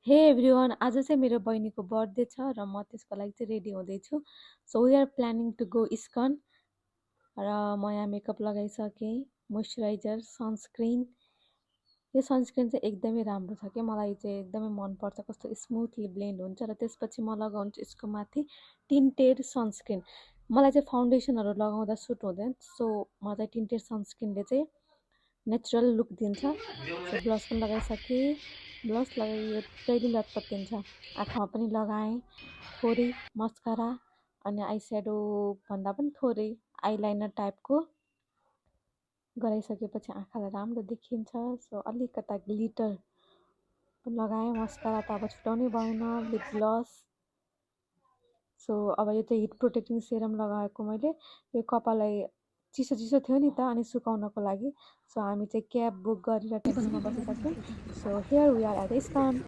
हे एभ्रिवान, आज चाहिँ मेरो बहिनीको बर्थडे छ र म त्यसको लागि चाहिँ रेडी हुँदैछु। So we are planning to go ISKCON. र म यहाँ मेकअप लगाइसकेँ, मोइस्चराइजर, सनस्क्रिन। यो सनस्क्रिन चाहिँ एकदमै राम्रो छ कि मलाई चाहिँ एकदमै मनपर्छ, कस्तो स्मुथली ब्लेन्ड हुन्छ। र त्यसपछि म लगाउँछु यसको माथि टिन्टेड सनस्क्रिन। मलाई चाहिँ फाउन्डेसनहरू लगाउँदा सुट हुँदैन, सो म चाहिँ टिन्टेड सनस्क्रिनले चाहिँ नेचुरल लुक दिन्छ। सो ब्लस पनि लगाइसकेँ, ब्लस लगाइयो जहिले लतपत दिन्छ। आँखामा पनि लगाएँ थोरै मस्कारा अनि आई स्याडो भन्दा पनि थोरै आइलाइनर टाइपको गराइसकेपछि आँखालाई राम्रो देखिन्छ। सो अलिकता ग्लिटर लगाएँ, मस्कारा त अब छुटाउनै भएन, लिप ग्लस। सो अब यो चाहिँ हिट प्रोटेक्टिङ सेरम लगाएको मैले, यो कपाललाई चिसो चिसो थियो नि त, अनि सुकाउनको लागि। सो हामी चाहिँ क्याब बुक गरेर ट्याक्सीमा बसिसक्यौँ। So here we are at ISKCON.